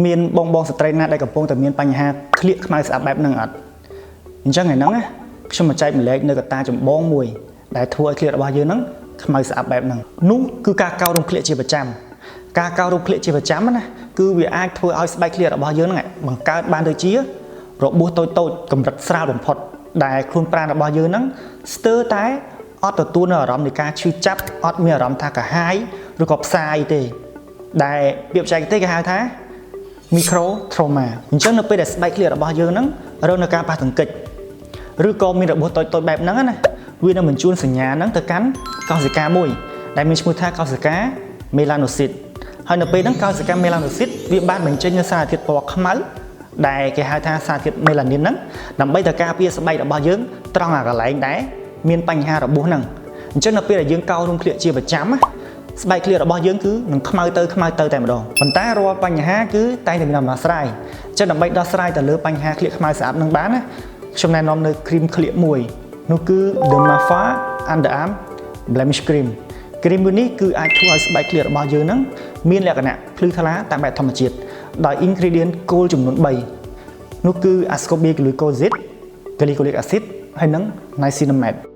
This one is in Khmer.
មានបងបងស្ត្រីណាដែលកំពុងតែមានបញ្ហាក្លៀកខ្មៅស្អាប់បែបហ្នឹងអត់អញ្ចឹងថ្ងៃហ្នឹងណាខ្ញុំមកចែកម្លែកនៅកត្តាចម្បងមួយដែលធ្វើឲ្យក្លៀករបស់យើងហ្នឹងខ្មៅស្អាប់បែបហ្នឹងនោះគឺការកោររំក្លៀកជាប្រចាំការកោររំក្លៀកជាប្រចាំណាគឺវាអាចធ្វើឲ្យស្បែកក្លៀករបស់យើងហ្នឹងបង្កើតបានទៅជារបួសតូចតូចកម្រិតស្រាលបំផុតដែលខ្លួនប្រាណរបស់យើងហ្នឹងស្ទើរតែអត់ទទួលនៅអារម្មណ៍នៃការឈឺចាប់អត់មានអារម្មណ៍ថាកាហាយឬក៏ផ្សាយទេដែលពាក្យបច្ចេកទេសគេហៅថា micro trauma។ អញ្ចឹងនៅពេលដែលស្បែកក្លៀករបស់យើងហ្នឹងរងនៅការប៉ះទង្គិចឬក៏មានរបួសតូចៗបែបហ្នឹងណាវានឹងបញ្ជូនសញ្ញាហ្នឹងទៅកាន់កោសិកាមួយដែលមានឈ្មោះថាកោសិកា melanocyte ហើយនៅពេលហ្នឹងកោសិកា melanocyte វាបានបញ្ចេញនូវសារធាតុពណ៌ខ្មៅដែលគេហៅថាសារធាតុ melanin ហ្នឹងដើម្បីទៅការពារស្បែករបស់យើងត្រង់អាកន្លែងដែលមានបញ្ហារបួសហ្នឹងអញ្ចឹងនៅពេលដែលយើងកោររំក្លៀកជាប្រចាំណាស្បែកក្លៀករបស់យើងគឺនឹងខ្មៅទៅខ្មៅទៅតែម្ដងប៉ុន្តែរាល់បញ្ហាគឺតែងតែមានដំណោះស្រាយអញ្ចឹងដើម្បីដោះស្រាយទៅលើបញ្ហាក្លៀកខ្មៅស្អាតនឹងបានណាខ្ញុំណែនាំនៅគ្រីមក្លៀកមួយនោះគឺ Dermafa Underarm Blemish Cream។ គ្រីមមួយនេះគឺអាចធ្វើឲ្យស្បែកក្លៀករបស់យើងហ្នឹងមានលក្ខណៈភ្លឺថ្លាតាមបែបធម្មជាតិដោយ ingredient គោលចំនួន3នោះគឺ ascorbyl glucoside, glycolic acid ហើយនិង niacinamide។